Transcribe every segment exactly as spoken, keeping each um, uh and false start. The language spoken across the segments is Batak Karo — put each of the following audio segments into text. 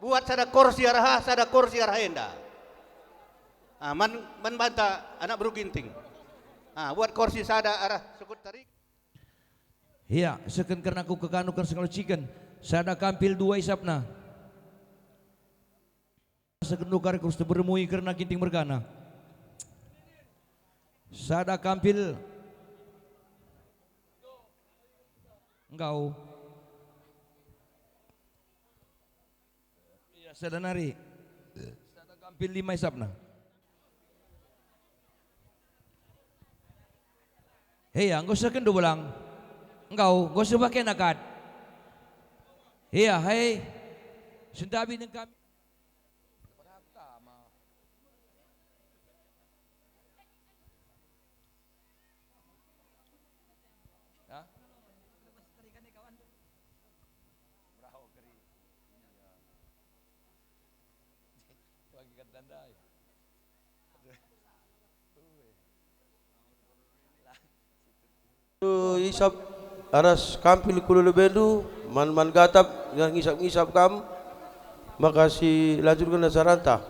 Buat sada korsi arah, sada korsi arah enda. Ah, man, man banta anak beru Ginting. Ah, buat korsi sada arah sukut tarik. Ia, seken kerna ku kekanuken sengalo ciken. Sada kampil dua isapna. Seken dua kari kurus tebermui kerna Ginting mergana. Sada kampil. Enggau. Ia, sada nari. Sada kampil lima isapna. Hei, enggo seken dua belang. Enggau, enggo sebakena kat. Ia, hei. Sentabi nengkami. Hah? Meraho keri. Iya. Bagi kan tandai. Aduh. Uwe. Lah. Tu isap aras kampil kulu lebendu, man-man gatap, ngisap-ngisap kam, maka silanjutken acaranta.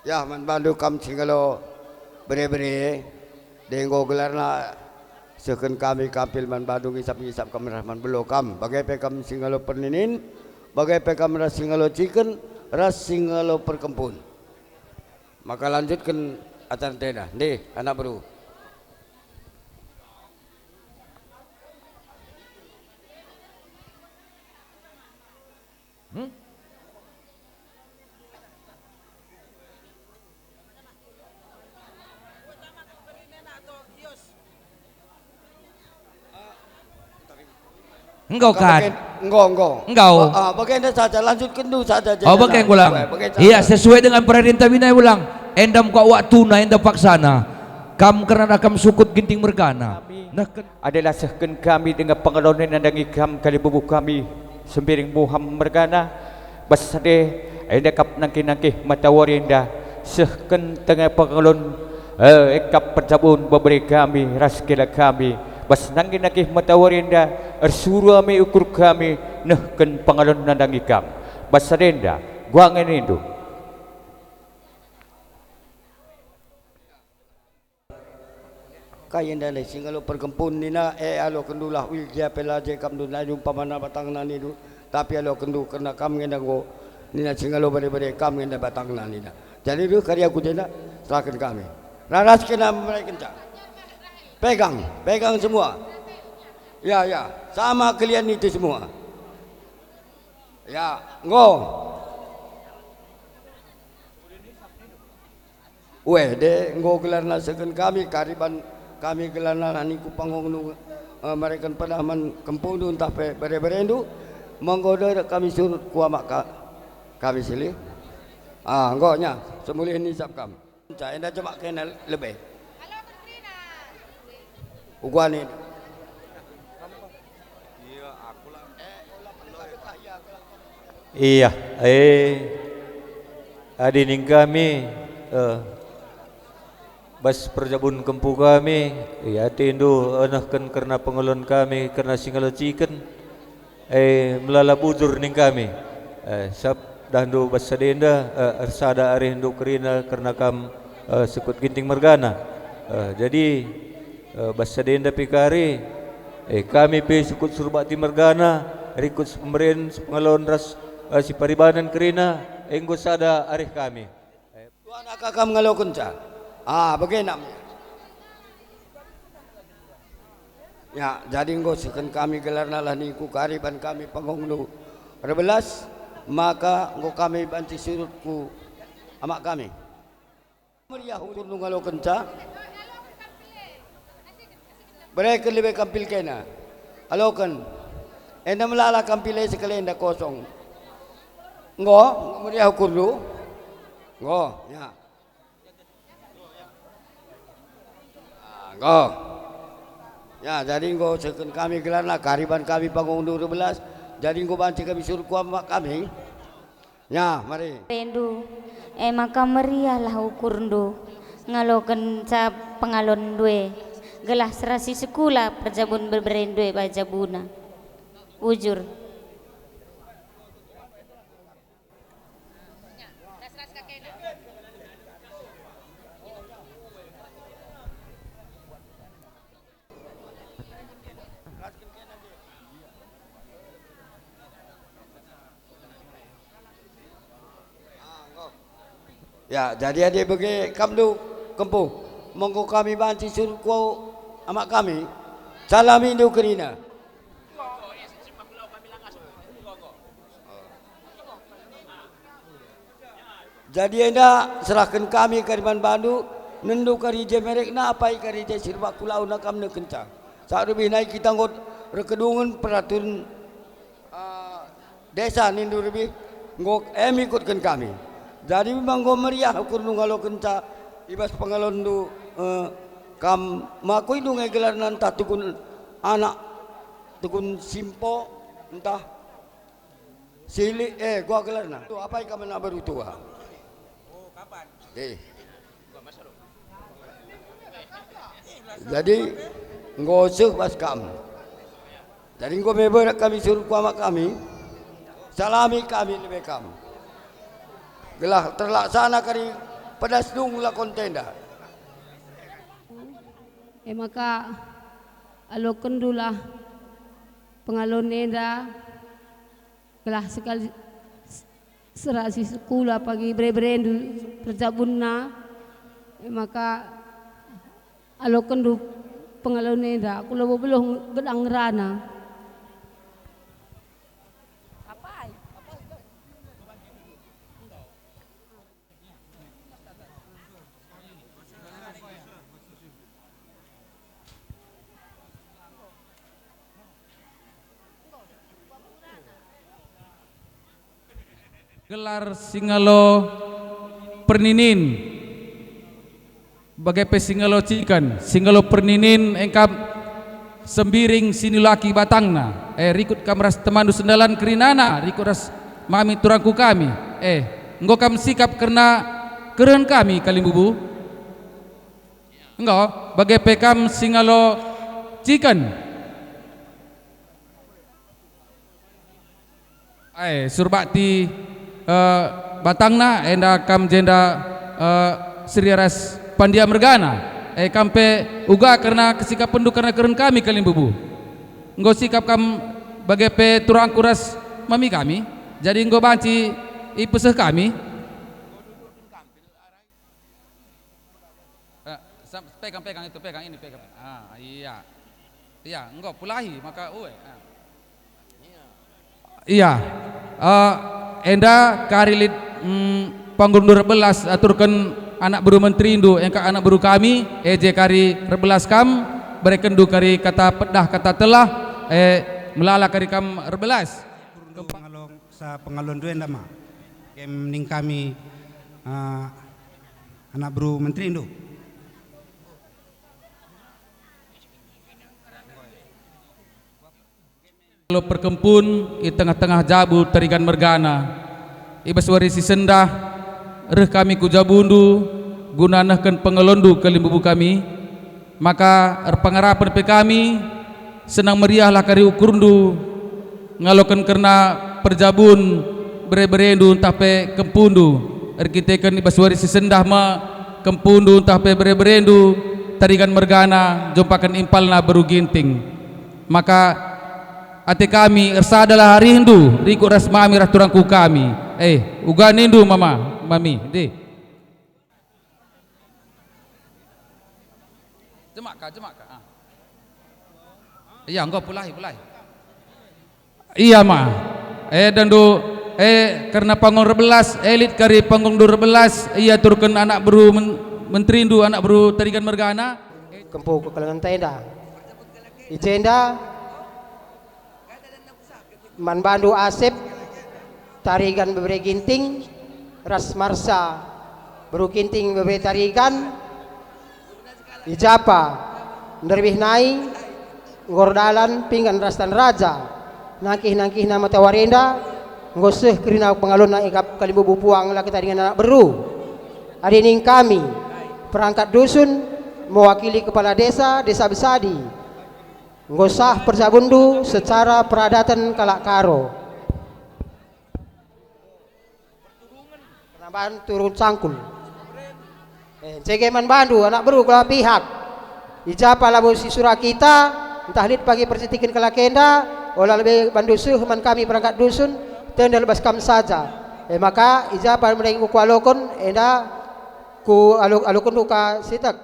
Yah, man bandu kam singalo bere-bere, denggo gelarna sehken kami kampil man bandu ngisap-ngisap kam ras man belo kam, bage pe kam singalo perninin, bage pe kam ras singalo ciken, ras singalo perkempun. Maka lanjutken acara enda, ndeh, anak beru. Hmm? Enggo kan? Enggo, enggo. Enggo. Ah, ah, bagenda saja, lanjutken dulu saja. Oh, bage ngulang. Bage saja. Iya, sesuai dengan perintah bina ulang. Enda mekak waktuna, enda paksana. Kam kerna kam sukut Ginting mergana. Nah, ken- Adalah sehken kami denga pengalon nandangi kam kalibubu kami, Sembiring Muham mergana. Bas ade, enda kap nangkih-nangkih matawari enda, sehken denga pengalon, eh, ekap perjabun bebere kami ras kela kami. Bas nangkih-nangkih matawari enda, ersuru ami ukur kami nehken pengalon nandangi kam. Bas ade enda, guangen indu. Kai enda ndai si ngalo perkempun nina, e, alokendulah uil gia pe la je kam ndai umpamana batangna nindu, tapi alokenndu kerna kam nge enda enggo nina si ngalo bere-bere kam nge enda batangna nina. Jadi reh kari aku jenda, serahken kami. Raras kena mereken ca. Pegang, pegang semua. Ya, ya, sama kalian itu semua. Ya, enggo. Weh, de enggo gelarna seken kami, kariban kami gelarna lah ningku pangongndu, eh, mereken pedah man kempungndu ntah pe bere-berendu, menggo de kami surut ku amak ka-, kami silih. Ah, enggo nya, semulihin isap kam. Ca enda jemak kena lebe. Uguani. Iya, eh, adi ning kami, eh, bas perjabun kempu kami, iya atendu enehken kerna pengalon kami, kerna si ngeleciken. Eh, melala bujur ning kami. Eh, sap dahndu bas sadenda, eh, ersada arihndu kerina kerna kam, eh, sukut Ginting mergana. Eh, jadi, eh, bas sadenda pe kari, eh, kami pe sukut Surbakti mergana, rikut si pemeren, si pengalon ras, eh, si paribanen kerina, enggo sada arih kami. Tuan aka kam ngalokenca. Ah, bage nak. Ya, jadi enggo seken kami gelarna lah ningku kari ban kami pangongndu erbelas, maka enggo kami banci surut ku amak kami. Meriah ukurndu ngalokenca. Bereken lebe kampil kena. Aloken. Enda melala kampil e sekalenda kosong. Enggo, meriah ukurndu? Enggo, ya. Ah, enggo. Ya, jadi enggo seken kami gelarna, kariban kami pangongndu erbelas. Jadi enggo banci kami surut ku amak kami. Nya, mari. Pendu, e maka meriahlah ukurndu, ngalokenca pengalonndu e. Gelah serasi sekula perjabun berberendu e bas jabuna. Bujur. Ya, jadi adi bage kam ndu kempu, mengko kami banci suruh amak kami, salamindu kerina. Jadi enda serahken kami kari man bandu, nenndu kari je merekna, apai kari je si erbak kulauna kam nehkenca. Saat lebih nai kita enggo erkedungen peraturen ah, desa nindu lebih enggo em ikutken kami. Jadi memang enggo meriah ukurndu ngalokenca i bas pengalonndu, eh, kam makuindu nge gelarna, ntah tukun anak, tukun simpo, ntah sili, eh, gua gelarna. Tu apai kam anak beru tua? Eh. Jadi, enggo seh bas kam. Jadi, enggo me berat kami suruh ku amak kami, salami kami lebe kam. Gelah terlaksana kari pedasndu ngelakonta enda. E maka, alokenndulah pengalon enda, gelah sekali s-, serasi sekula pagi bere-berendu perjabunna, e maka alokenndu pengalon enda, aku labo beluh gedang ngerana. Gelar singalo perninin, bage pe singalo ciken, singalo perninin engkap sembiring si nilaki batangna, e rikut kam ras temanndu sendalan kerinana, rikut ras mami turangku kami, e enggo kam sikap kerna kerehen kami kalimbubu? Enggo, bage pe kam singalo ciken. Ai, surbakti, eh, batangna, enda kam jenda, eh, seria ras pandia mergana. Eh, kam pe uga kerna kesikapenndu kerna kerehen kami kalimbubu. Enggo sikap kam bage pe turangku ras mami kami, jadi enggo banci ipeseh kami. Eh, sam-, pegang, pegang itu, pegang ini, pegang. Ah, iya. Iya, enggo pulahi maka ue. Ah. Iya. Eh, enda kari lit, mm, panggurndu erbelas aturken anak beru menterindu, engkap anak beru kami, e je kari erbelas kam, berekenndu kari kata pedah, kata telah, eh, melala kari kam erbelas. Ngalong sa pengalonndu enda ma. Kem ning kami, eh, anak beru menterindu. Lo perkempun i tengah-tengah jabu Tarigan mergana. I bas wari si sendah reh kami ku jabundu guna nehken pengalonndu kalimbubu kami. Maka erpengarapen pe kami, senang meriahlah kari ukurndu, ngaloken kerna perjabun bere-berendu ntah pe kempundu, erkiteken i bas wari si sendah me kempundu ntah pe bere-berendu Tarigan mergana jompaken impalna beru Ginting. Maka ate kami ersadalah arihndu rikut ras mami ras turangku kami. Eh, uga nindu mama, mami, deh. Jemak ka, jemak ka. Ah. Iya, enggo pulahi, pulahi. Iya ma. Eh, dendu, eh, kerna panggung erbelas, eh, lit kari panggungndu erbelas, ia turken anak beru men-, menterindu, anak beru Tarigan mergana. Kempu kekelengen enda. I jenda, man bandu Asep, Tarigan bebere Ginting, ras Marsa, beru Ginting bebere Tarigan, i japa, nderbih nai, enggo erdalan, pinggan ras tan raja, nangkih-nangkihna matawari enda, enggo seh kerina pengalonna ikap kalimbubu puang la ketaringan anak beru. Adi ning kami, perangkat dusun, mewakili kepala desa, Desa Besadi, enggo sah perjabunndu secara peradaten kalak Karo. Penambahan turun cangkul. Eh, cege man bandu, anak beru, kula pihak. I ja pe labo sisura kita, ntah lit pagi percitiken kalak enda, ola lebe bandu seh man kami perangkat dusun, tendel bas kam saja. E maka, i ja pe mereng kualoken, enda kualok-, alokenndu ka sitek.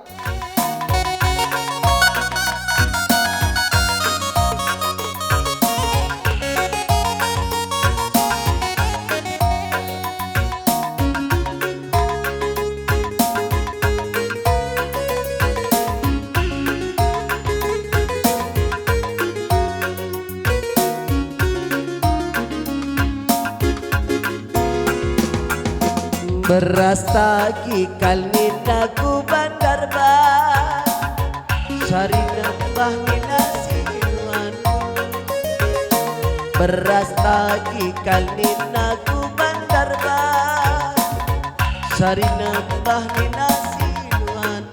Beras tagi kal nina ku Banjar Bas, sarina mbah nina si Nuan. Beras tagi kal nina ku Banjar Bas, sarina mbah nina si Nuan.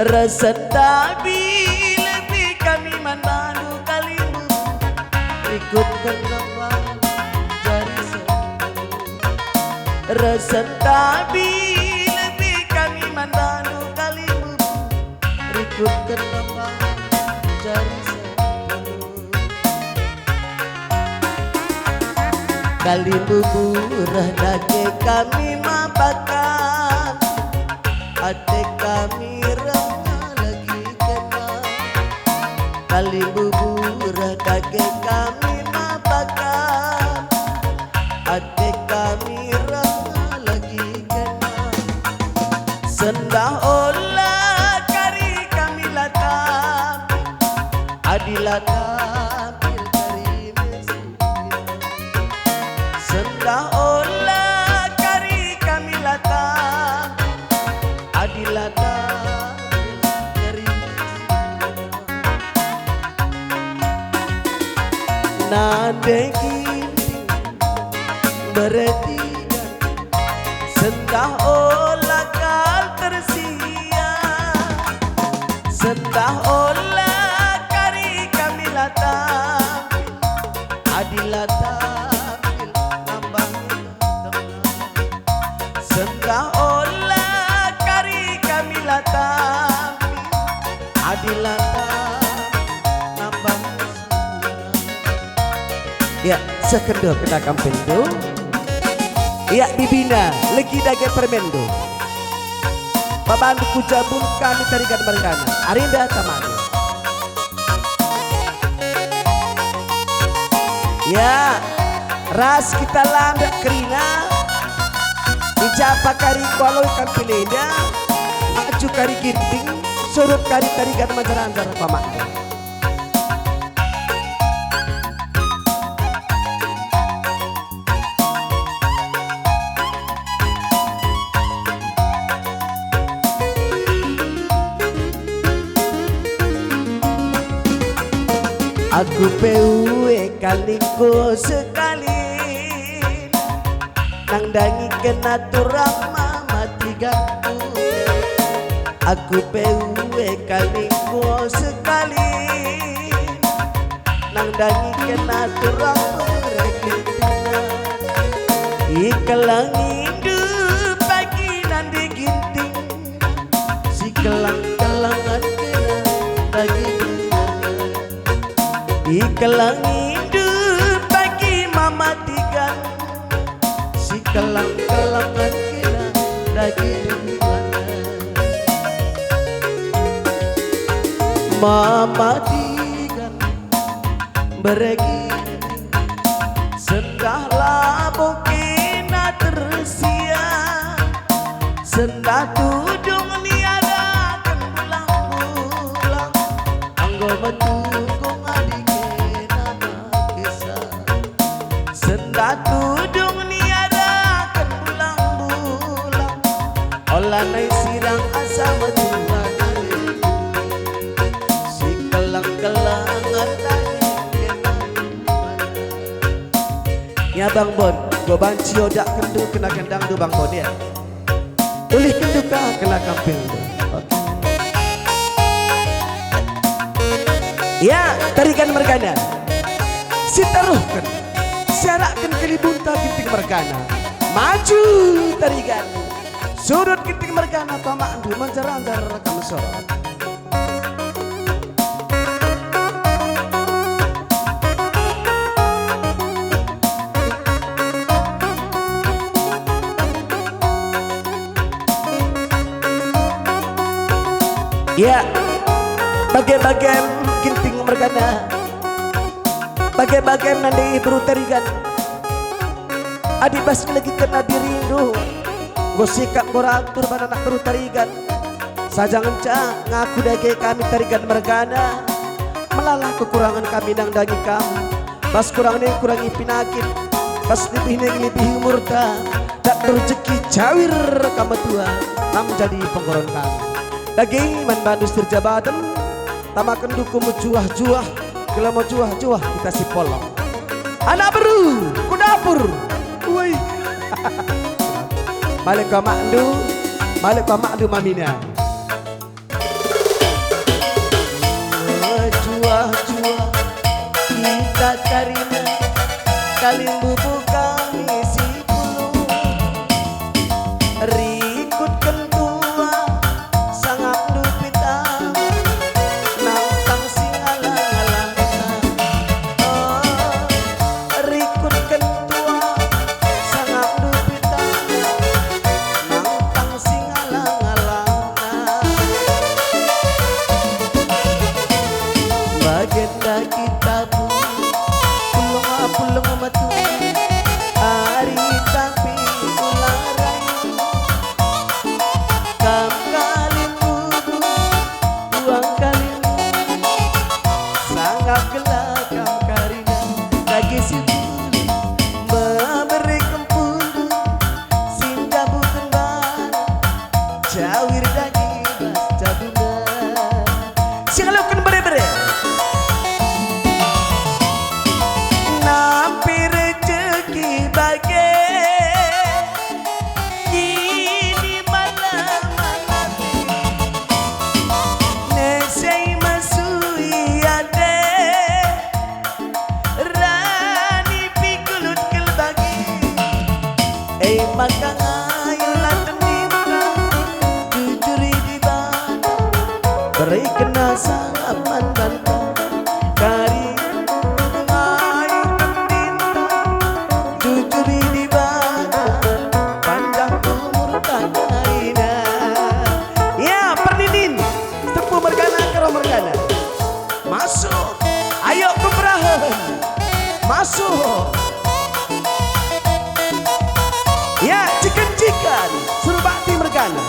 Resen tabi lebe kami man bandu kalimbubu, rikutken lampan jari sempulung. Resen tabi lebe kami man bandu kalimbubu, rikutken lampan jari sempulung. Kalimbubu reh dage kami mapakan, ate kami reh ngalegi kena. Kalimbubu reh dage kami mapakan, ate kami reh ngalegi kena. Sendah ola kari kami la tampil, adi la tampil kari me si Sendah ola kari kami la tampil, adi la tampil kari. Nande Ginting beretiga, sendah ola kal tersia, sendah ola kari kami la tampil, adi la tampil nambah tengah. Sendah ola kari kami la tampil, adi la tampil nambah suara. Ya, seh kenndu kena kampilndu. Ya, bibina, legi dage permenndu. Babandu ku jabun kami tarigan mergana. Arinda tamadu. Ya, ras kita landek kerina, i ja pe kari kualoi kampil enda, aju kari Ginting, surut kari tarigan manjar-anjar pamakna. Aku pe ue kal ningku sekali, nandangi kena turang mama tiganku. Aku pe ue kal ningku sekali, nandangi kena turang mereken. Ikelengindu pagi nande Ginting, sikelang-kelangen kena daging. Ikelengindu pagi mama tigan, sikelang-kelangen kena daging. Mama tigan beregi, sendah labo kena tersia, sendah tudung niadaken bulang-bulang, enggo metunggung adi kena makesa. Sendah tudung niadaken bulang-bulang, ola nai sirang asa metua nari. Sikelang-kelangen tadi kena. Ya, Bang Bon, go banci odakkenndu kena gendangndu, Bang Bon, ya. Ulihkenndu ka kena kampilndu. Oke. Ya, Tarigan mergana. Sitaruhken, siarakken kelibunta Ginting mergana. Maju, Tarigan. Sudut Ginting mergana, tomakndu manjar-anjar kam sorot. Ya, bage-bagem Ginting mergana, bage-bagem nande beru Tarigan. Adi bas ngelegitken dirindu, enggo sikap enggo ratur bana anak beru Tarigan. Saja ngenca ngaku dage kami Tarigan mergana, melala kekurangen kami nandangi kam. Bas kurang ning kurangi pinakit, bas lebih ning lebih umurta, dak rejeki cawir kam metua, kam jadi pengkoron kami. Dage man bandu sirjabaten, tamaken duku mejuah-juah, gelah mejuah-juah kita sipolong. Anak beru, ku dapur. Woi. Balik ku amakndu, balik ku amakndu mamina. Mejuah-juah kita karina, kalimbubu bubu kami si pulung. Rikutken tua, sangap ndupit amat, nangkang si ngalang-alangna. Oh, rikutken tua, sangap ndupit amat, nangkang si ngalang-alangna. Bagenda kita pulung, pulung, pulung metu, ari tapi ula rayu. Kam kalimbubu, uang kalimbubu, sangap gelah kam karina, dage si pulung, mebere kempulung, si njabuken bana, cawir dage bas jabuna. Singaloken bere-bere. Nampi rejeki bage, ini malam ate. Nesei mesui ate. Rani pikulut kelbagi, e maka ngayulah tendinta, jujuri Dibata, berikenna sangap man banta. Kari ngayu tendinta, jujuri Dibata, panjang umurta karina. Ya, perninin, sepuh mergana, karo mergana. Masuk. Ayo keperahen. Masuk. Ya, ciken-ciken. Suruh bakti mergana.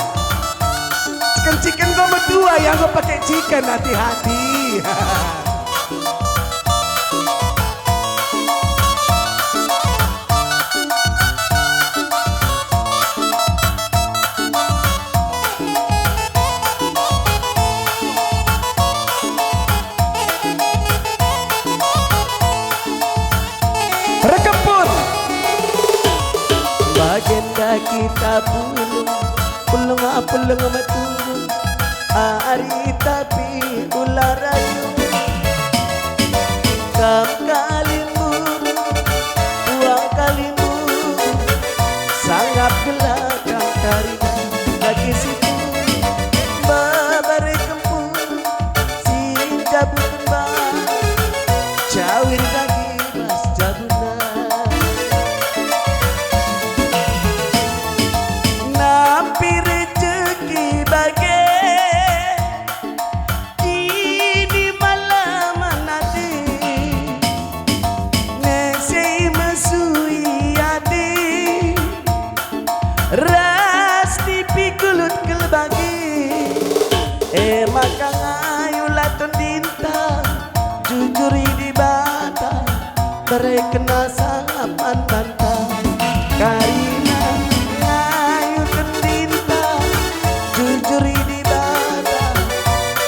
Ciken-ciken enggo metua, ya, enggo pakai ciken, hati-hati. Rekepun. Bagenda kita pulung, pulung, pulung metu. Ari tapi ula rayu, kam kalimbubu, uang kalimbubu, sangap gelah kam karina, dage si pulung, mebere kempulung, si njabuken bana, cawir dage bas jabuna. Nampi rejeki bage, ini malam ate. Nesei mesui ate, ras nipi kulut kelbagi. E maka ngayulah tendinta, jujuri Dibata, berekenna sangap man banta. Karina ngayu tendinta, jujuri Dibata,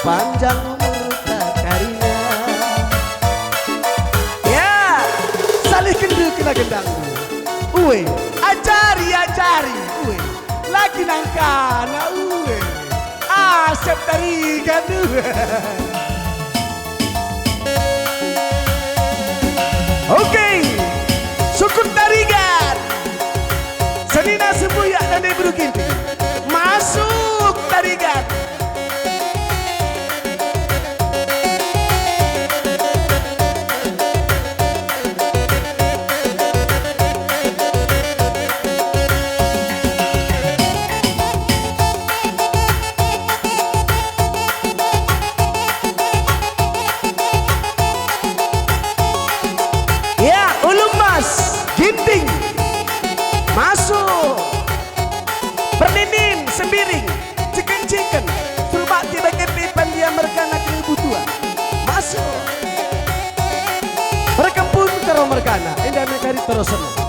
panjang umurta karina. Ya, salihken kena gendang. Ue, ajari, ajari. Ue, lagi nangkana, ue. Asep Tarigan, ue. Oke, sukut Tarigan. Senina sembuyak nande Beru Ginting. Masuk Tarigan. Ya, Ulu Emas, Ginting. Masuk. Perninin, Sembiring, Ciken-ciken, Surbakti bage pe Pandia mergana Kelibutua. Masuk. Perkempun Karo mergana, enda me kari terus senang.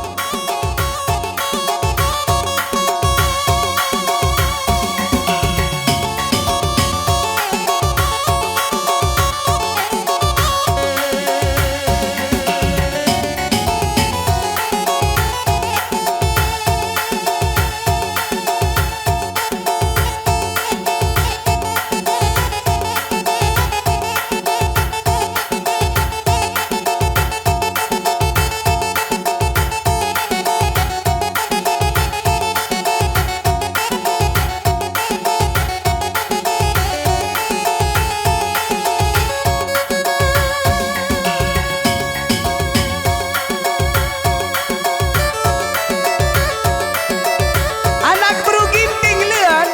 Anak Beru Ginting, Leon.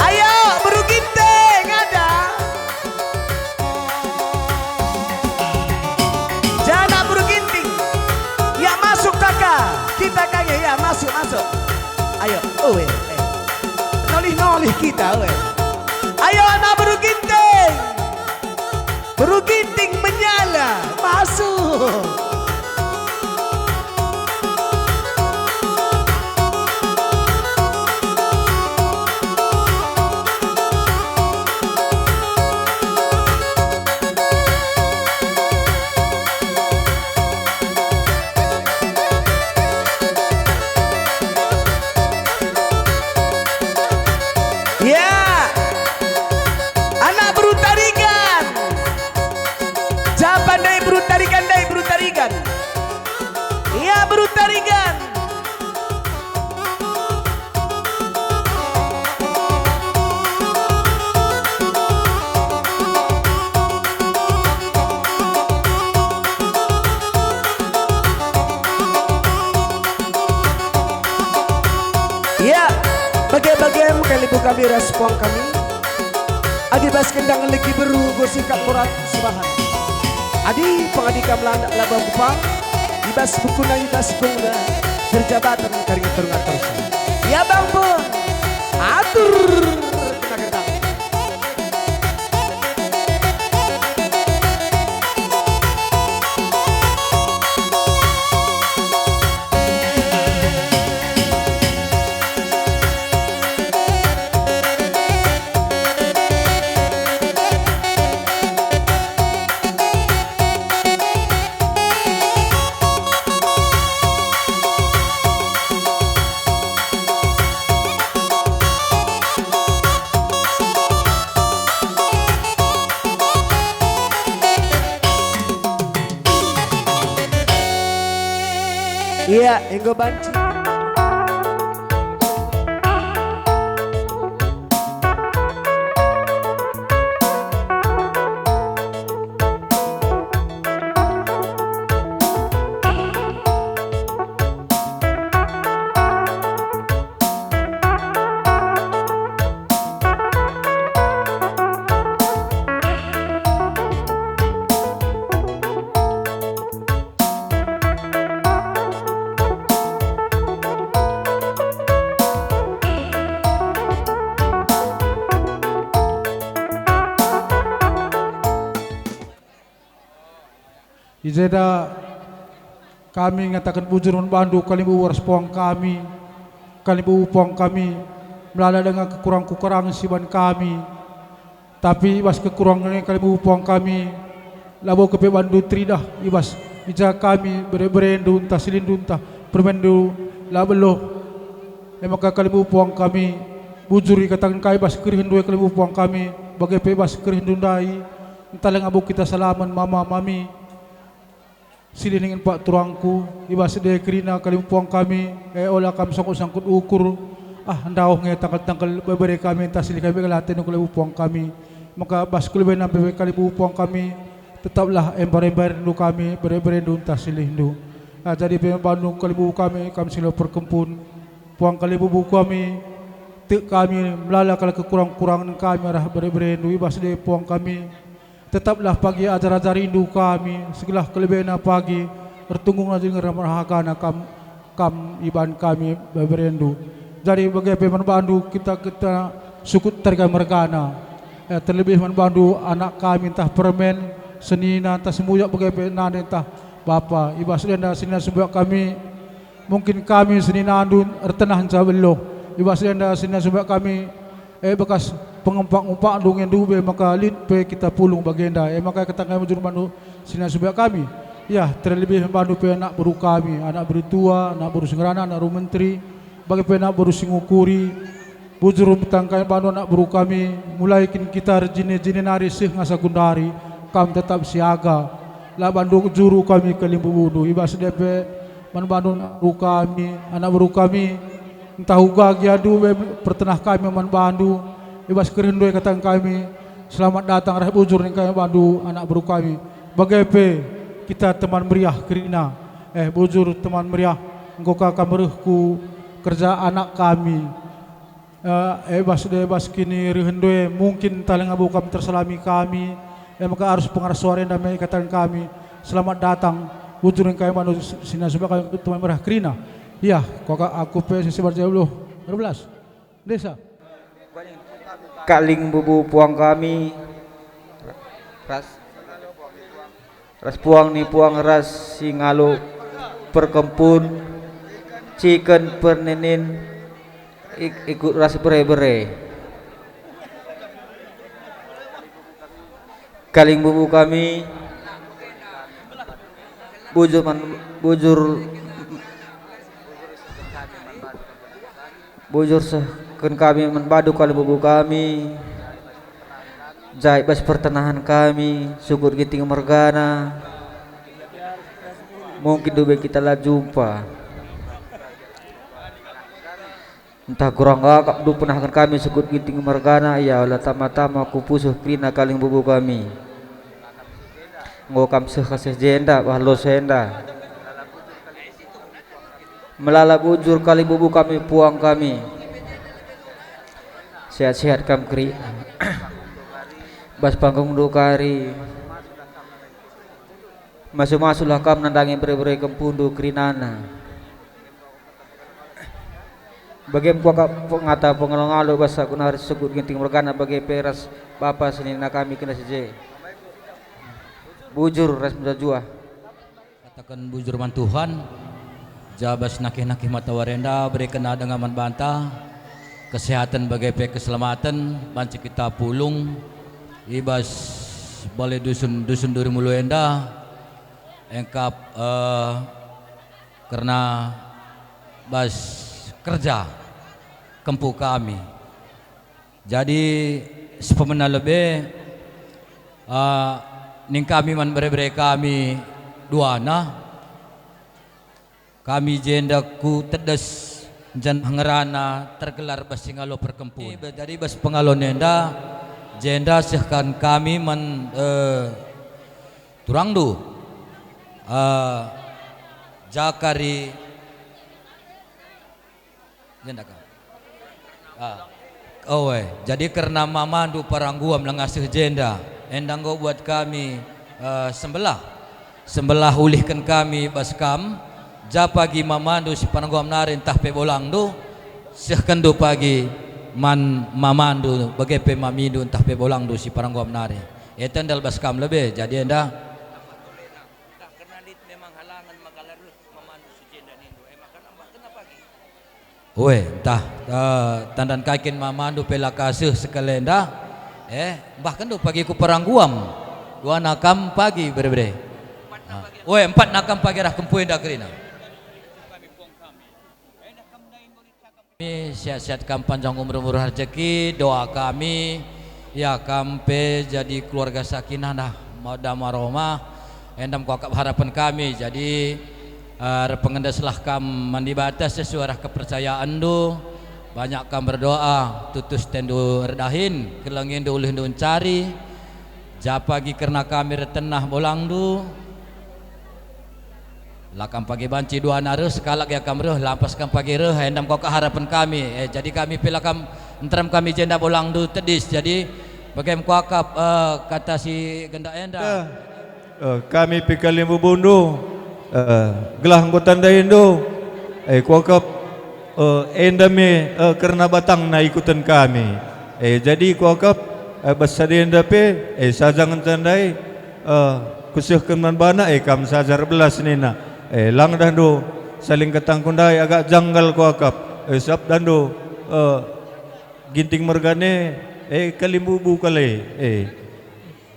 Ayo, Beru Ginting, ada. Janah Beru Ginting. Ya, masuk, Kaka. Kita kage, ya, masuk, masuk. Ayo, oh, eh, eh. Nolih-nolih kita, oh, eh. Ayo, anak Beru Ginting. Beru Ginting menyala, masuk. Ya. Anak Beru Tarigan. Japa ndai Beru Tarigan, ndai Beru Tarigan. Ya, Beru Tarigan. Ya, bage-bagem kalimbubu kami ras puang kami. Adi bas kendang legi beru go sikap murah subahan. Adi pengadi kam landak laba kupang, i bas bukuna, i bas bungna, kerja baten karing ngatur-ngatur sa. Ya bang pun, atur kena kendang. Ia enggo banci. I jenda kami ngataken bujur man bandu kalimbubu ras puang kami. Kalimbubu puang kami melala denga kekurang-kukurangen si iban kami. Tapi i bas kekurangen e kalimbubu puang kami, labo kepe bandu teridah i bas i ja kami bere-berendu ntah silihndu ntah permainndu la beluh. E maka kalimbubu puang kami, bujur ikataken kai bas kerihndu e kalimbubu puang kami, bage pe bas kerihndu ndai. Ntah leng abu kita salamen mama mami. Silih ningen pak turangku, i bas ende kerina kalimbubu puang kami, e ola kam sangkut-sangkut ukur, ah, ndauh nge tangkel-tangkel bebere kami ntah silih kami kalaten kalimbubu puang kami. Maka bas kelebena pe kalimbubu puang kami, tetaplah embar-embarndu kami, bere-berendu ntah silihndu. Ah, jadi pe bandu kalimbubu kami, kam si ngalo perkempun, puang kalimbubu kami, tek kami, melala kal kekurang-kurangen kami arah bere-berendu, i bas ende puang kami, tetaplah pagi ajar-ajarindu kami, segelah kelebena pagi ertunggungna jengerna merhakana kam, kam iban kami beberendu. Jadi bage pe man bandu kita, kita sukut terga mergana. Eh, terlebih man bandu anak kami ntah permen, senina ntah sembuyak bage pe nande ntah bapa. I bas enda senina sembuyak kami, mungkin kami seninandu ertenah nca beluh. I bas enda senina sembuyak kami, e bekas pengempak-ngempakndu nge ndube maka lit pe kita pulung bagenda, e maka kata kami jurmandu senina sembuyak kami. Ya, terlebih bandu pe anak beru kami, anak beru tua, anak beru si ngerana, anak beru menteri, bage pe anak beru si ngukuri. Bujur metangkai bandu anak beru kami, mulai kin kita erjine-jine nari seh ngasa gundari, kam tetap siaga. La bandu juru kami kalimbubundu, i bas ende pe man bandu anak beru kami, anak beru kami, ntah uga gia ndube pertenah kami man bandu, i bas kerehndu e kataken kami, "Selamat datang," reh bujur nina kami bandu anak beru kami. Bage pe kita teman meriah kerina, eh, bujur teman meriah, enggo ka kam reh ku kerja anak kami. Eh, e bas ende, bas kinirehenndu e, mungkin ntah langa bo kam tersalami kami, e maka arus pengarah suara enda me ikataken kami, "Selamat datang," bujur nina kami bandu senina sembuyak kami teman meriah kerina. Iya, kuakap aku pe Sesi Barja puluh, dua belas. Desa. Kalimbubu puang kami, ras, ras puang ni puang ras si ngalo perkempun, ciken pernenin, ik-, ikut ras bere-bere. Kalimbubu kami, bujur man, bujur, bujur sehken kami man bandu kalimbubu kami, jait bas pertenahen kami, sukut Ginting mergana. Mungkin ndube kita la jumpa. Ntah kurang akapndu penahken kami sukut Ginting mergana, ia ola tama-tama ku pusuh kerina kalimbubu kami. Enggo kam seh ka seh jenda, bah los enda. Melala bujur kalimbubu kami puang kami. Sehat-sehat kam keri. Bas panggungndu kari. Masu-masulah kam nandangi bere-bere kempundu kerinana. Bage me kuakap pengata pengalo-ngalo bas aku nari sukut Ginting mergana bage pe ras bapa senina kami kena si je. Bujur ras mejuah-juah. Kataken bujur man Tuhan, jabas nakih-nakih matawari enda berekenna denga man banta, kesehaten bage pe keselamaten, banci kita pulung i bas bale dusun, Dusun Duri Mulu enda, engkap, eh, kerna bas kerja kempu kami. Jadi, sepemena lebe, eh, ning kami man bere-bere kami duana, kami jenda ku tedes janah ngerana tergelar bas si ngalo perkempun. Jadi, bas pengalon enda, jenda sehken kami man, eh, turangndu, eh, Jakari, jenda ka. Ah. Oe, jadi kerna mamandu parangguam langa seh jenda, enda enggo buat kami, eh, sembelah. Sembelah ulihken kami bas kam, ja pagi mamandu si parangguam nari ntah pe bolangndu, sehkenndu pagi man mamandu, bage pe mamindu ntah pe bolangndu si parangguam nari. E tendal bas kam lebe, jadi enda. Ntah kerna lit memang halangen maka la reh mamandu si jenda nindu, e maka nambahkenna pagi. Ue, ntah, eh, tandan kai kin mamandu pe la ka seh sekalenda, eh, mbahkenndu pagi ku parangguam, duana kam pagi bere-bere. Ah. Ue, empatna kam pagi arah kempu enda kerina. Kami sehat-sehat kam, panjang umur-umur, rejeki, doa kami, ya, kam pe jadi keluarga sakinah, nah, mawaddah warahmah, Enda me kuakap harapen kami. Jadi, eh, erpengendeslah kam man Dibata sesuai arah kepercayaenndu. Banyak kam berdoa, tutus atendu erdahin, kelengindu ulihndu ncari. Ja pagi kerna kami ertenah bolangndu. La kam pagi banci duana reh, sekalak gia kam reh, lampas kam pagi reh, enda me kuakap harapen kami. Eh, jadi kami pe la kam nterem kami jenda bolangndu tedis. Jadi, bage me kuakap, eh, kata si gendak enda. Eh, eh, kami pe kalimbubundu, eh, gelah enggo tandaindu, eh, kuakap, eh, enda me, eh, kerna batangna ikuten kami. Eh, jadi kuakap, eh, bas sada enda pe, eh, saja ngenca ndai, eh, kusehken man bana, eh, kam saja erbelas nina. Eh, lang dahndu saling ketangku ndai agak janggal kuakap. Eh, sabap dahndu, eh, Ginting mergana, eh, kalimbubu kal e, eh.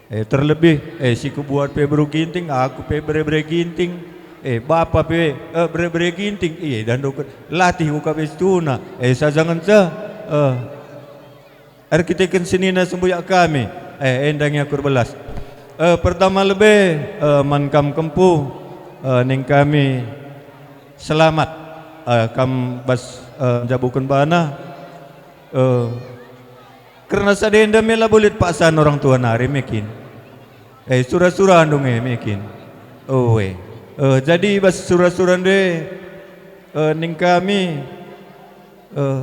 Eh, terlebih, eh, si kubuat pe beru Ginting, aku pe bere-bere Ginting. Eh, bapa pe, eh, bere-bere Ginting. Iya, dahndu ke-, latih ku ka pe situhuna. Eh, saja ngenca, eh, erkiteken senina sembuyak kami. Eh, enda nge aku erbelas. Eh, pertama lebe, eh, man kam kempu, eh, ning kami selamat, eh, kam bas, eh, njabuken bana. Eh, kerna sada enda me labo lit paksaan orang tua nari me kin. Eh, sura-surandu nge me kin. Oe. Eh, jadi bas sura-sura nde, eh, ning kami, eh,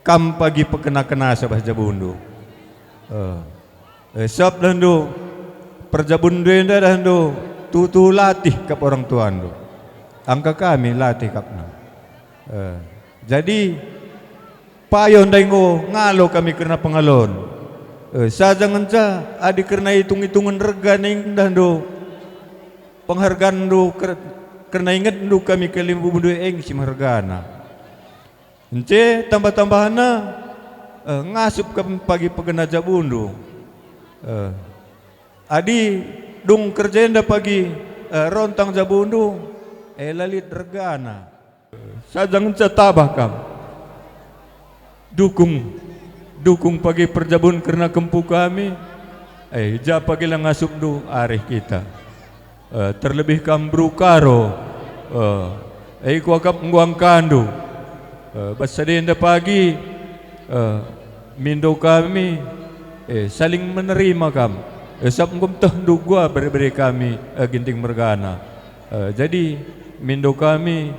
kam pagi pekena-kenasa bas jabundu. Eh, eh, sabap dahndu, perjabundu enda dahndu, tuhu-tuhu latih kap orang tuandu. Angka kami latih kapna. Eh, jadi, payo ndai enggo ngalo kami kerna pengalon. Eh, saja ngenca adi kerna itung-itungen rega ning dahndu, pengharganndu ker-, kerna ingetndu kami kalimbubundu e eng si mehergana. Ence tambah-tambahna, eh, ngasup kam pagi pekena jabundu. Eh, adi dung kerja enda pagi, eh, rontang jabundu, eh, la lit regana. Saja ngenca tabah kam. Dukung, dukung pagi perjabun kerna kempu kami. Eh, ja pagi la ngasupndu arih kita. Eh, terlebih kam beru Karo. Eh, eh, kuakap enggo angkandu. Eh, bas sada enda pagi, eh, mindo kami, eh, saling menerima kam. Eh, sabap enggo metehndu gua bere-bere kami, eh, Ginting mergana. Eh, jadi, mindo kami,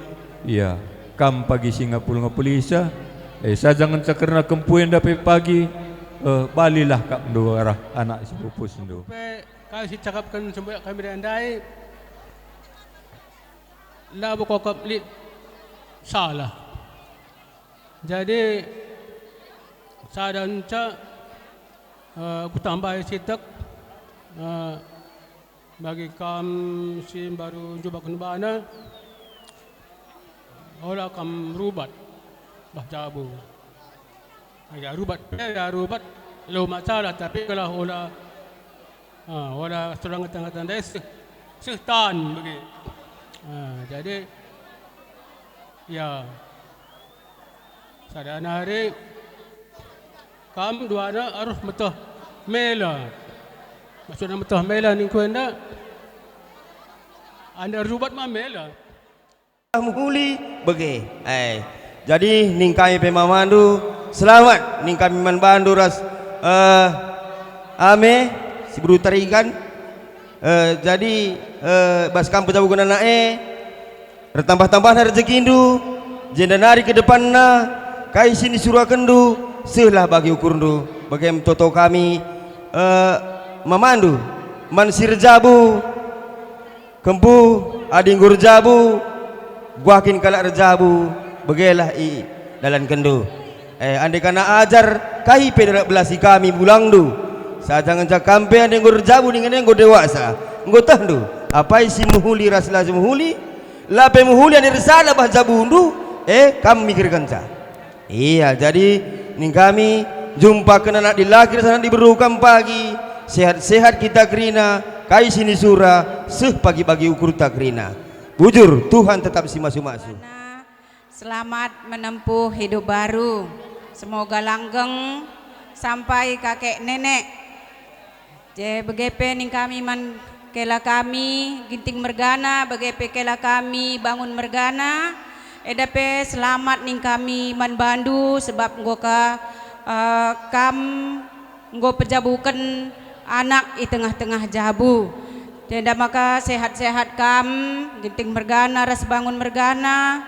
iya, kam pagi si ngapul-ngapulisa, eh, saja ngenca kerna kempu enda pe pagi, eh, balilah kapndu arah anak si pupusndu. Pe kai si cakapken sembuyak kami ndai, labo kuakap lit salah. Jadi, sada nca, eh, kutambahi sitek, eh, bagi kam si mbaru njubaken bana, ola kam rubat bah jabu. Ya, rubat pe, ya, rubat, la masalah, tapi kalau ola, ah, ola serang ngata-ngata ndai seh, seh tan bagi. Ah, jadi, ya, sada nari kam duana arus meteh mela. Maksudna meteh mela ningku enda, enda rubat ma mela. Mehuli bage. Eh, jadi ning kami pe mamandu, selamat ning kami man bandu ras, eh, Ame, si beru Tarigan. Eh, jadi, eh, bas kam pejabuken anak e, ertambah-tambahna rejekindu, jenda nari ke depanna, kai si nisurakenndu, sehlah bagi ukurndu, bage me toto kami, eh, mamandu, man si erjabu, Kempu, adi enggo erjabu, buah kin kalak erjabu, begelah i dalankenndu. Eh, andekana ajar, kai pe derek belasi kami bulangndu. Saja ngenca kam pe adi enggo erjabu dingen enggo dewasa, enggo tehndu, apai si mehuli ras la si mehuli? La pe mehuli adi ersada bah jabundu, eh, kam mikirkenca. Iya, jadi ning kami jumpaken anak dilaki ras anak diberu kam pagi, sehat-sehat kita kerina, kai si nisura, seh pagi-pagi ukurta kerina. Bujur, Tuhan tetap si masu-masu. Selamat menempuh hidup baru. Semoga langgeng sampai kakek nenek. Je bage pe ning kami man Kela kami Ginting mergana, bage pe kela kami Bangun mergana, enda pe selamat ning kami man bandu, sebab enggo ka, eh, kam enggo pejabuken anak i tengah-tengah jabu. Enda maka sehat-sehat kam, Ginting mergana ras Bangun mergana,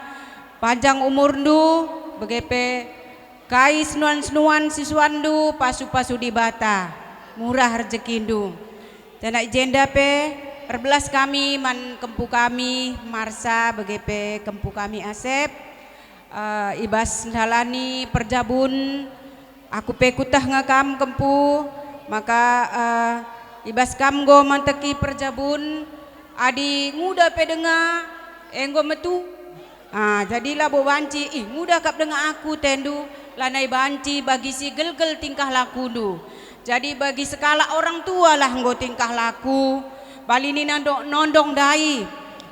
panjang umurndu, bage pe kai senuan-senuan si suanndu, pasu-pasu Dibata, murah rejekindu. Janah i jenda pe erbelas kami man kempu kami Marsa, bage pe kempu kami Asep, eh, i bas ndalani perjabun. Aku pe kueteh nge kam kempu, maka, eh, i bas kam enggo manteki perjabun, adi nguda pe denga, enggo metu. Ah, jadi labo banci, "Ih, nguda kap denga aku," tendu, lanai banci bagi si gelgel tingkah lakundu. Jadi bagi sekalak orang tua lah enggo tingkah laku, bali nina ndo-, nondong ndai.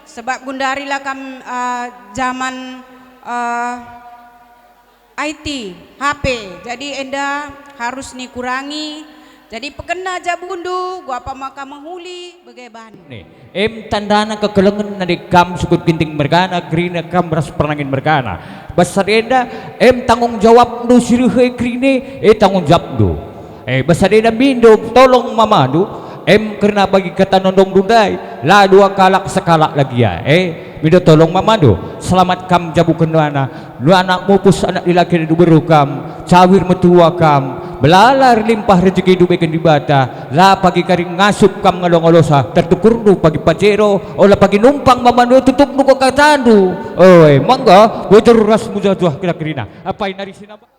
Sebab gundari la kam, ah, jaman, ah, I T, H P. Jadi enda harus nikurangi. Jadi pekena jabundu, guapa maka mehuli bage bandu. Nih, em tandana kekelengen nande kam sukut Ginting mergana, kerina kam ras Pernangin mergana. Bas sada enda, em tanggung jawabndu si reh e kerina, e tanggung jawabndu. Eh, bas sada enda mindo tolong mamandu, em kerna bagi kata nondongndu ndai, la dua kalak sekalak lagi ia. Eh, mindo tolong mamandu, selamat kam jabuken nuana, nuana mupus anak dilaki diberu kam, cawir metua kam, melala erlimpah rejekindu begen Dibata, la pagi kari ngasup kam ngalo-ngalosa, tertukurndu pagi pajero, ola pagi numpang mamandu tutupndu ko katandu. Oi, mangga, bujur ras mujajuah kira-kirina. Apai nari sinamba?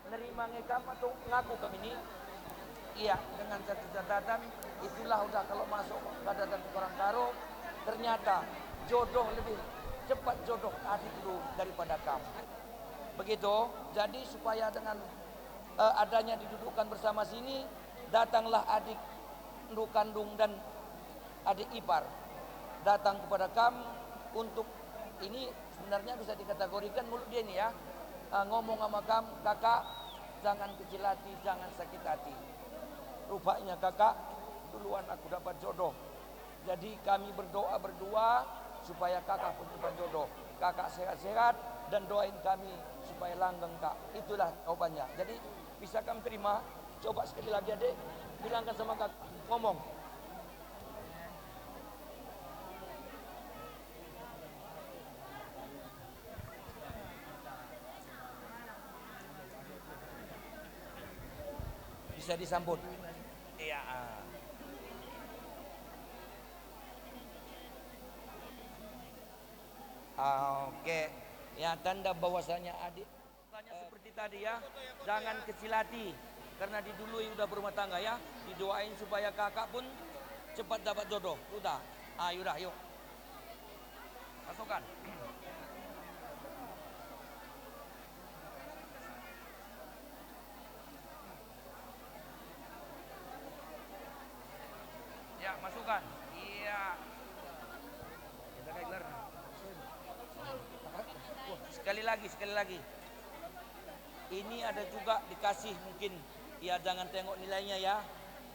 Nerima nge kam atau ngaku kam ini? Iya, dengan satu catatan, itulah udah kalau masuk ke catatan orang Karo, ternyata jodoh lebih cepat jodoh adikndu daripada kam. Begitu, jadi supaya dengan, eh, adanya didudukkan bersama sini, datanglah adikndu kandung dan adik ipar datang kepada kam untuk ini sebenarnya bisa dikategorikan mulut dia ini ya, eh, ngomong sama kam, "Kakak, jangan kecil hati, jangan sakit hati. Rupanya kakak duluan aku dapat jodoh. Jadi kami berdoa berdua supaya kakak pun dapat jodoh. Kakak sehat-sehat dan doain kami supaya langgeng, Kak." Itulah jawabannya. Jadi bisa kam terima? Coba sekali lagi, Adik, bilangkan sama kakak, ngomong. Bisa disambut. Iya. Ah, oke. Ya, tanda bahwasanya adik, tanya seperti tadi ya, jangan kecil hati, karena didului udah berumah tangga ya, didoain supaya kakak pun cepat dapat jodoh. Udah, ayo dah, yuk. Masukkan. Ya, masukkan. Iya. Kita kayak gelar. Sekali lagi, sekali lagi. Ini ada juga dikasih mungkin, ya, jangan tengok nilainya ya.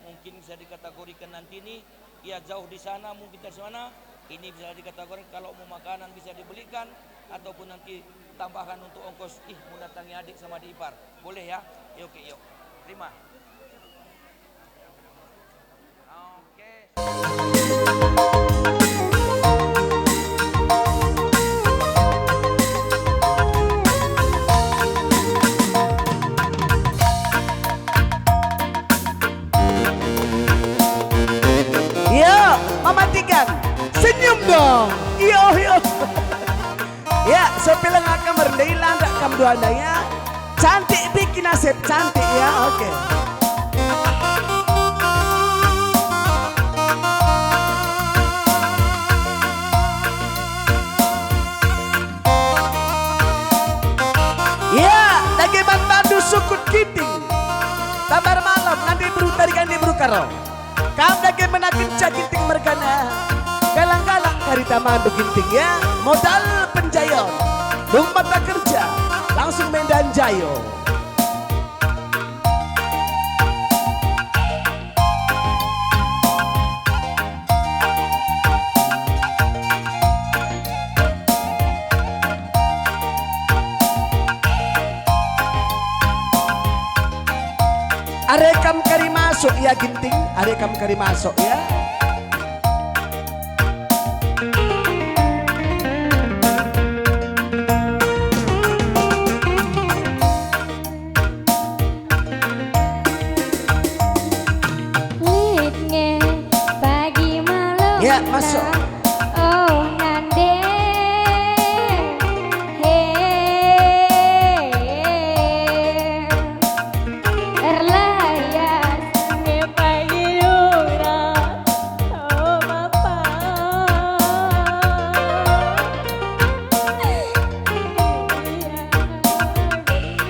Mungkin bisa dikategorikan nanti nih, ya, jauh di sana, mungkin dari sana. Ini bisa dikategorikan kalau mau makanan bisa dibelikan, ataupun nanti tambahan untuk ongkos, ih, mendatangi adik sama adik ipar. Boleh ya? Ya, oke, yuk. Terima. Oke. Yo, mematikan. Senyum dong. Yo, yo. Ya, sepileng akam merendai landak kam dua enda ya. Cantik bikin nasib cantik ya, oke. Ya, dage man bandu sukut Ginting. Tambar malam, nande beru tarikan di beru karo. Kam dage mena kenca Ginting mergana. Galang-galang kari tamandu Ginting ya. Modal penjayon. Dung mata kerja, langsung mendan jayo. Ginting, are kam kari masuk, ya. Lit nge pagi malem. Ya, masuk. Oh, nande. He. Erlayas nge pagi lurah. Oh, Bapa. Ia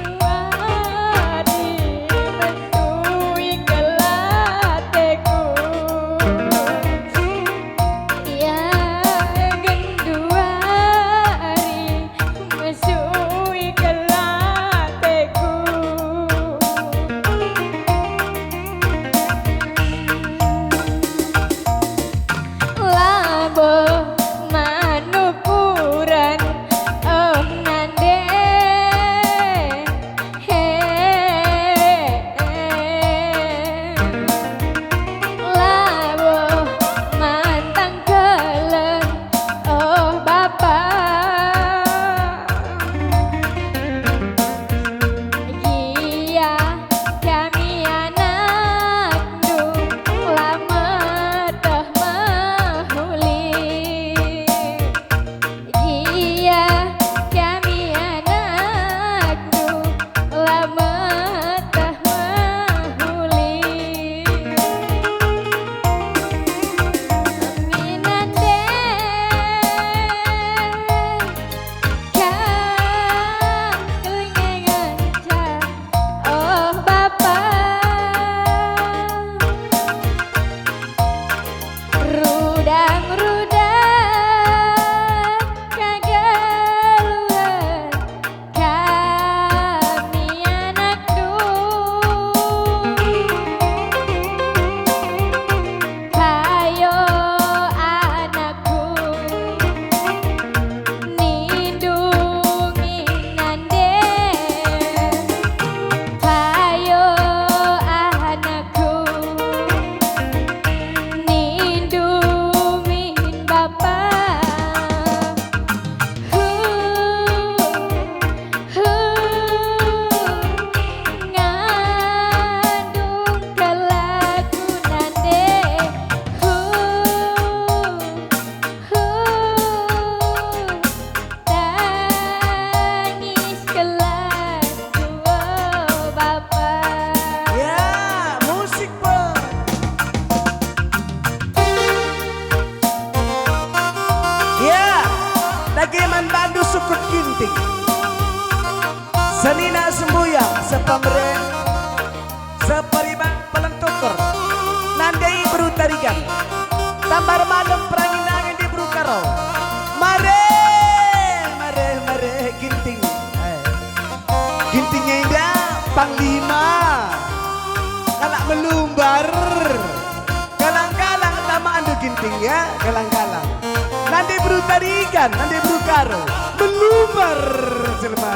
genduari mesui kelateku. Ia genduari mesui kelateku. Labo manukuren, oh, nande. He, labo mantang kelen, oh, Bapa. Gia kami anakndu la meteh mehuli. Gia kami anakndu la meteh mehuli. Minande kam kelengenca, oh Bapa. Rudang-rudang kegeluhen kami anakndu. Payo anakku, nindu min nande. Payo anakku, nindu min Bapa. Hu, hu, ngandung kelaku nande. Hu, hu, tangis kelaku, oh Bapa. Ya, musik, Bang. Ya, dage man bandu sukut Ginting. Senina sembuyang, sepameren, separiban pelen tukur. Nande Beru Tarigan. Tambar malem perangin-angin di Beru Karo. Mare, mare, mare, Ginting. Eh. Ginting enda panglima. Kalak melumbar. Galang-galang tamakndu Ginting ya, galang-galang. Nande Beru Tarigan, nande Beru Karo. Melumbar jelma.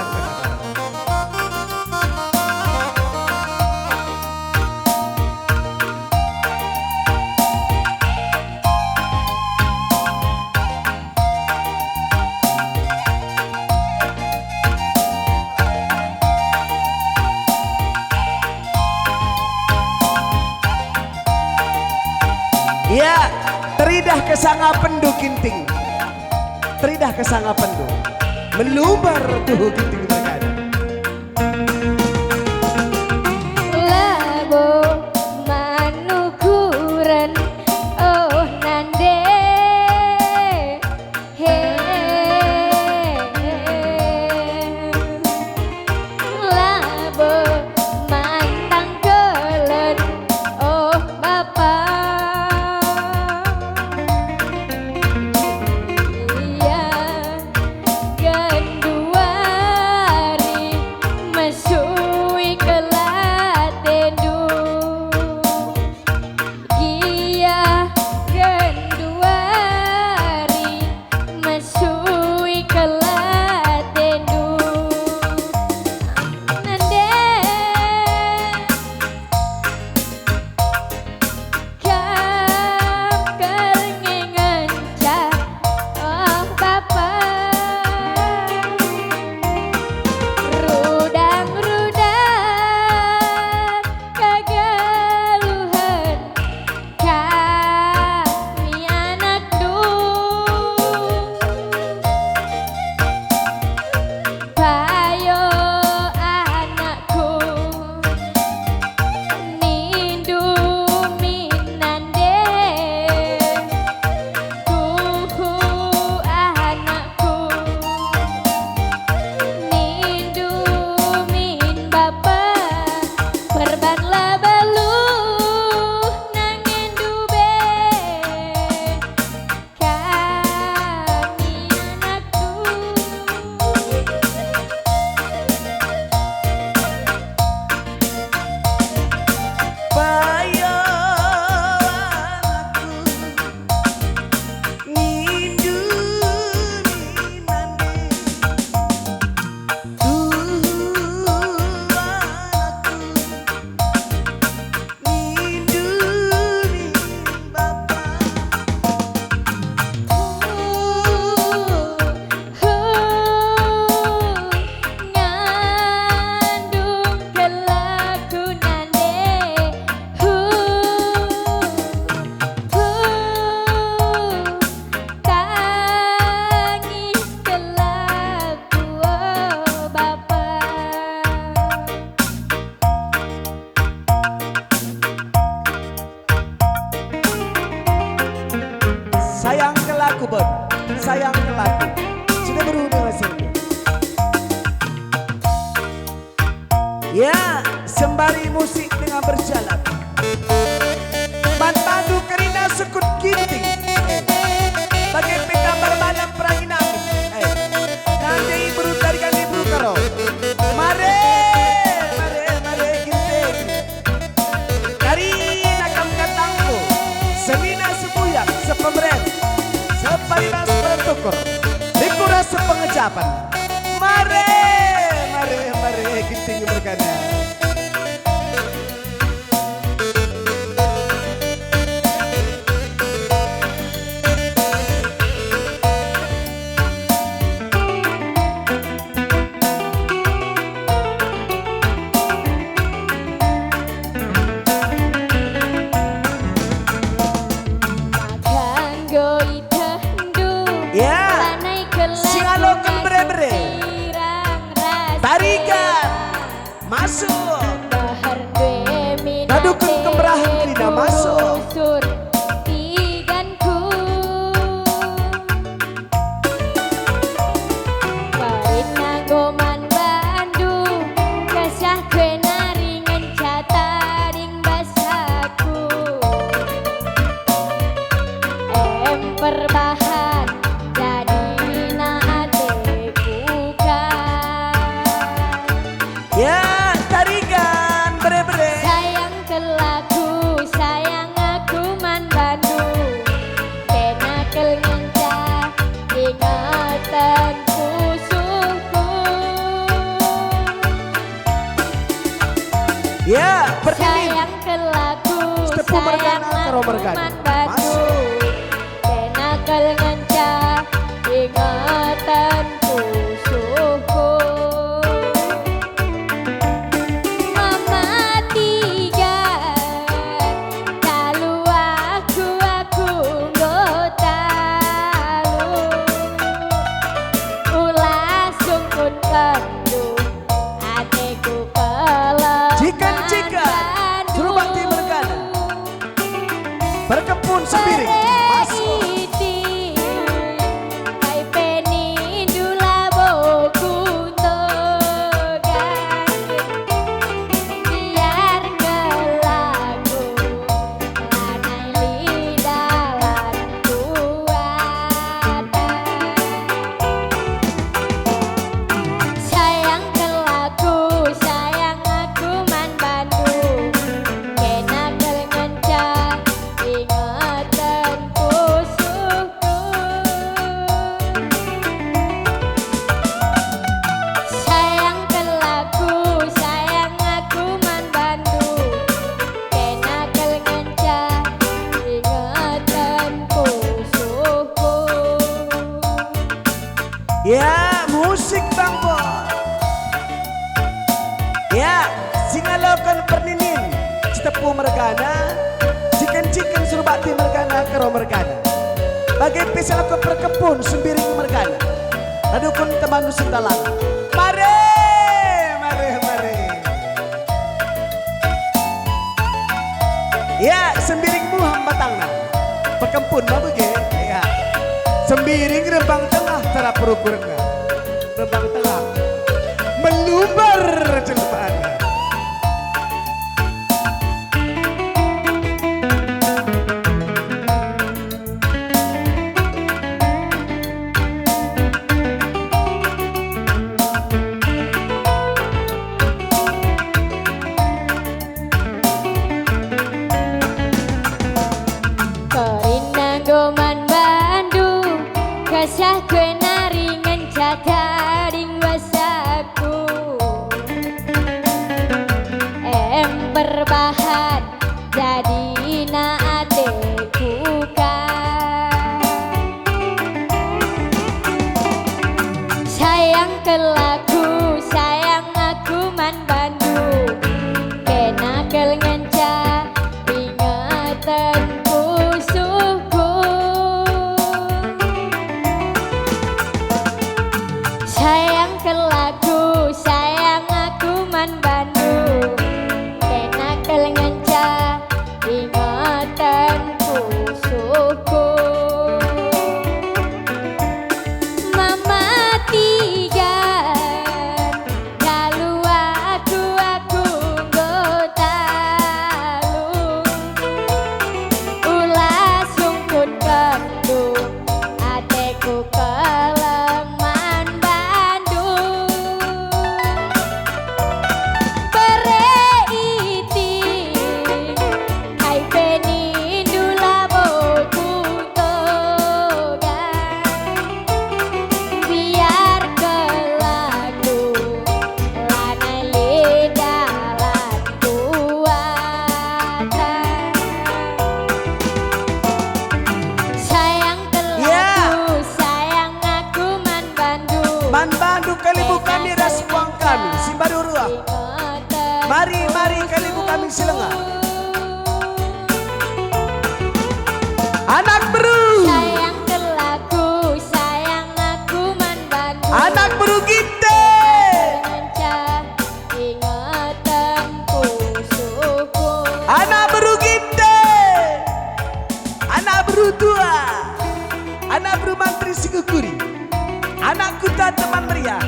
Ya, teridah kesangapenndu Ginting. Teridah kesangapenndu. Melumbar tuhu Ginting terkadang. Labo manukuren, oh nande. He, labo mantang kelen, oh Bapa. Ia genduari Bon, sayang ke lagu. Sudah berunding hasilnya. Ya, sembari musik tengah berjalan. Man bandu kerina sekut ginting. Eh, bage pe kabar malam perangi nami. Eh, nande iberu tarikan iberu karo. Mare, mare, mare ginting. Kerina kam katangku, senina sebuyak, sepemeren, separibas pertukur, rikura sepengejapan. Mare, mare, mare, ginting mergana. Maka enggo itehndu, ya, lanai kelak singaloken bere-bere. Sirang ras tarikan. Masuk. Bahar due minat. Taduken kemerahen kerina masuk. Kusur tiganku. Barit nanggo man bandu, kesah kue nari ngenca tading basaku. Em perbahan jadina ateku kan. Ya, tarigan bere-bere. Sayang kelaku, sayang aku man bandu. Kena kel ngenca ingeten pusuhku. Ya, pertindih. Sayang kelaku, Sitepu sayang mergana, karo aku mergana. Man bandu. Masuk. Kena kel ngenca ingeten pusuhku. Mama tiga, talu aku, aku enggo talu. Ulah sungkunkendu ateku keleng. Ciken-ciken, man bandu. Suruh bakti mergana. Perkempun Sembiring, masuk. Kai pe nindu labo ku toga, biar kelaku lanai lit dalan kuat. Sayang kelaku, sayang aku man bandu. Kena kel ngenca ingeten pusuhku. Sayang kelaku, sayang aku man bandu. Kena kel ngenca ingeten pusuhku. Ya, musik Bang Bos. Ya, singaloken perninin, Sitepu mergana, ciken-ciken suruh bakti mergana, karo mergana. Bage pe selaku perkempun Sembiring mergana. Taduken teman Nusantara. Mare, mare, mare. Ya, Sembiring muham batangna. Perkempun ma bage? Ya. Sembiring Rembang Tengah cara perukurenna. Rembang Tengah. Melumbar jelmana. Kerina enggo man bandu, kesah kue nari ngenca tading basaku. Em perbahan jadina ateku kan. Sayang kelaku, sayang aku man bandu, kena kel ngenca ingeten pusuhku. Mari, mari, kalimbubu kami si lengah. Anak beru. Sayang kelaku, sayang aku man bandu. Anak beru Ginting. Ngenca ingetem pusuhku. Anak beru Ginting. Anak beru tua. Anak beru mantri si kukuri. Anak kuta teman meriah.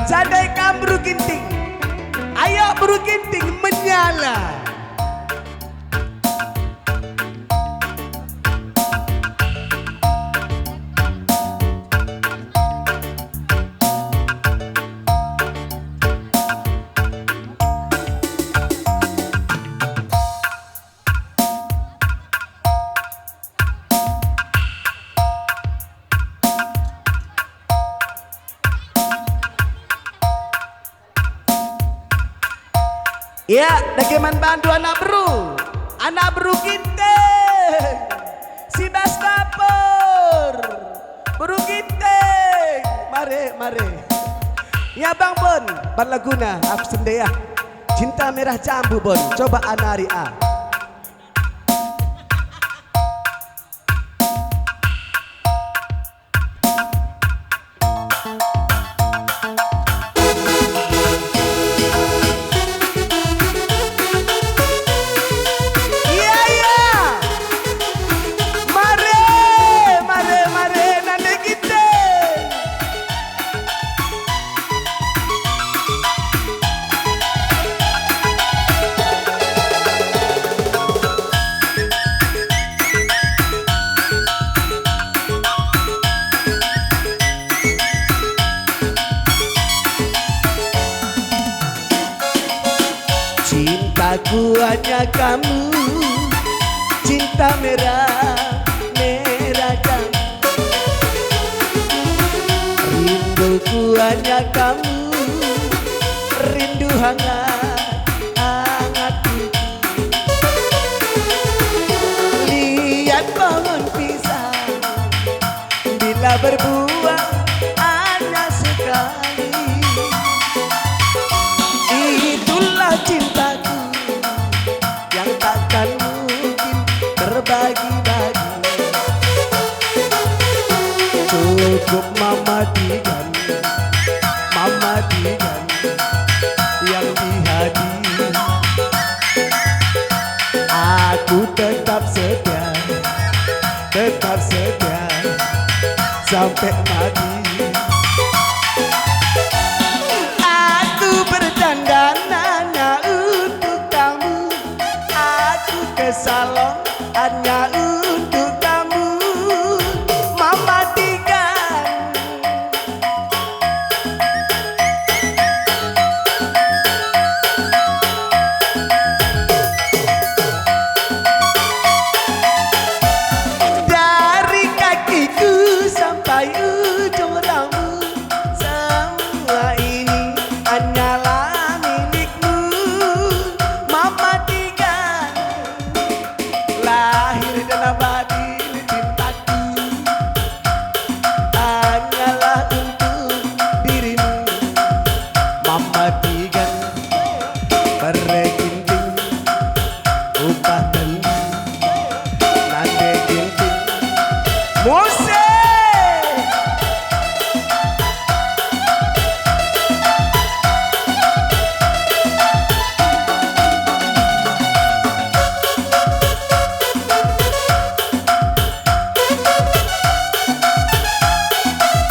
Jadai kam beru Ginting. Ayo beru Ginting menyala. Ya, dage man bandu anak beru. Anak beru Ginting. Si bas dapur. Beru Ginting. Mare, mare. Ya bang Bon, ban laguna aku sende ya. Cinta merah jambu Bon, coba anari ah. Iya, iya. Mare, mare, mare, nande kita. Cintaku hanya kamu, cinta merah, merah kamu. Rinduku hanya kamu, rindu hangat, hangat. Lihat pohon pisang, bila berbuah hanya sekali. Itulah cintaku yang takkan mungkin terbagi-bagi. Cukup mama tiga, mama tiga yang di hati. Aku tetap setia, tetap setia sampai mati. Aku berdandan hanya untuk kamu. Aku ke salon hanya untuk kamu, Mama Tigan. Dari kakiku sampai ujung rambut, semua ini hanyalah milikmu, Mama Tigan. Lahir dan abadi cintaku hanyalah untuk dirimu, Mama Tigan. Bere Ginting, upah telu, nande Ginting. Musik!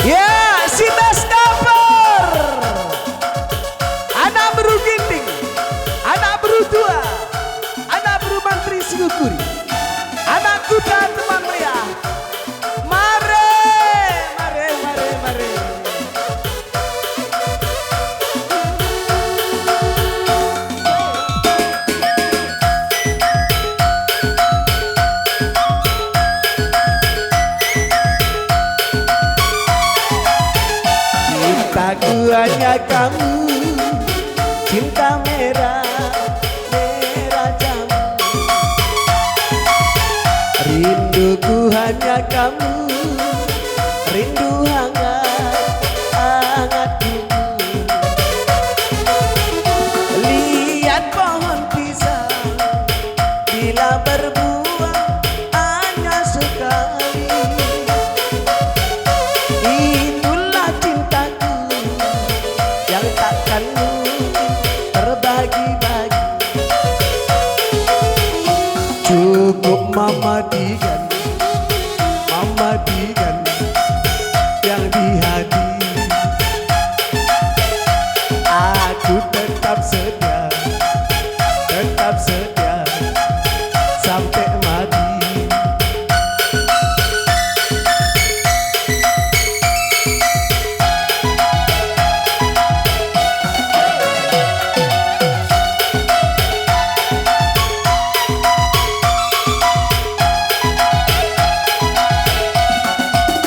Ya, si bas dapur. Anak beru Ginting, anak beru tua, anak beru mantri si kukuri, anak kuta teman meriah. Mare, mare, mare, mare. Cintaku hanya kamu, cinta merah, merah jambu. Rinduku hanya kamu, rindu hangat, hangat rindu. Lihat Mama Tigan, Mama Tigan yang di hati. Aku tetap setia, tetap setia sampai mati.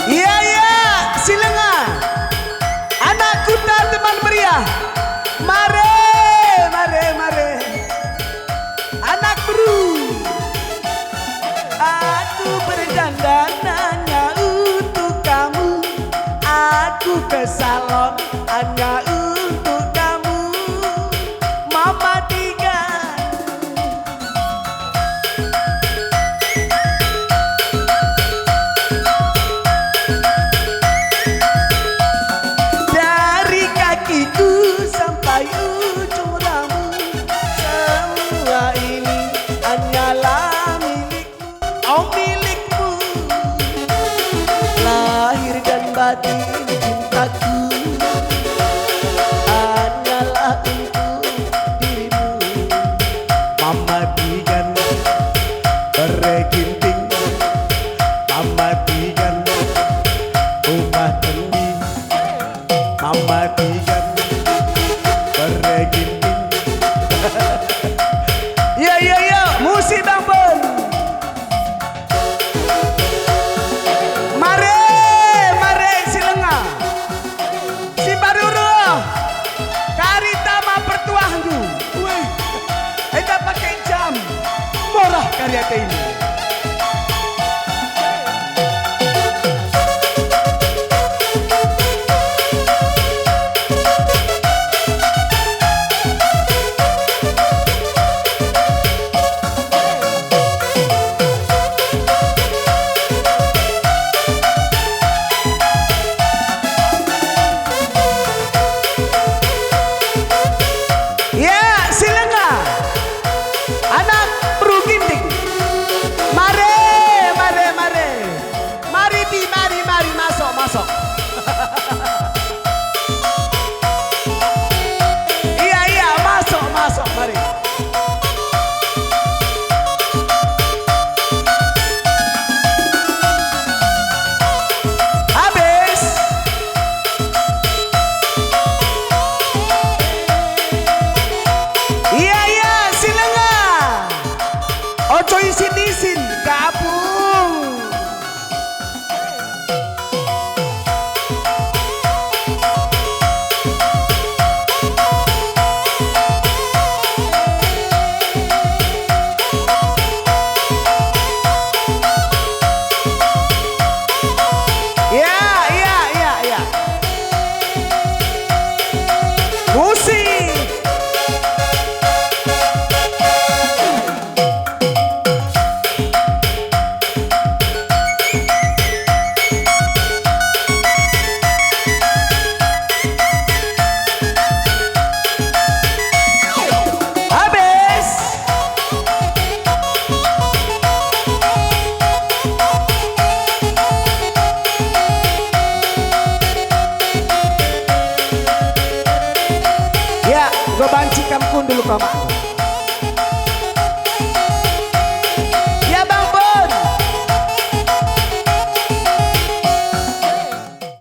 Iya, iya, si lenga. Anak kuta teman meriah. Mare, mare, mare. Anak beru. Aku berdandan hanya untuk kamu. Aku ke salon hanya untuk kamu. Mama Tigan. Dari kakiku sampai ujung rambut, semua ini hanyalah milikmu, oh, milikmu. Lahir dan batin cintaku hanyalah untuk dirimu. Mama Tigan bere ginting, Mama Tigan rumah tendi, Mama Tigan bere ginting. Iya, iya, iya, musik Bang Bon. Mare, mare si lenga. Si mbaru reh, kari tama pertuahndu. Weh, enda pake jam. Morah kari ate ini. Ya, si lenga. Anak beru Ginting. Mare, mare, mare. Mari, Bi, mari, mari, masuk, masuk. Iya, iya, masuk, masuk, mari. Habis. Iya, iya, si lenga. Oco isin-isin, gabung. Ya, ya, ya, ya. Musik. Habis. Ya, enggo banci kam kundul, Paman.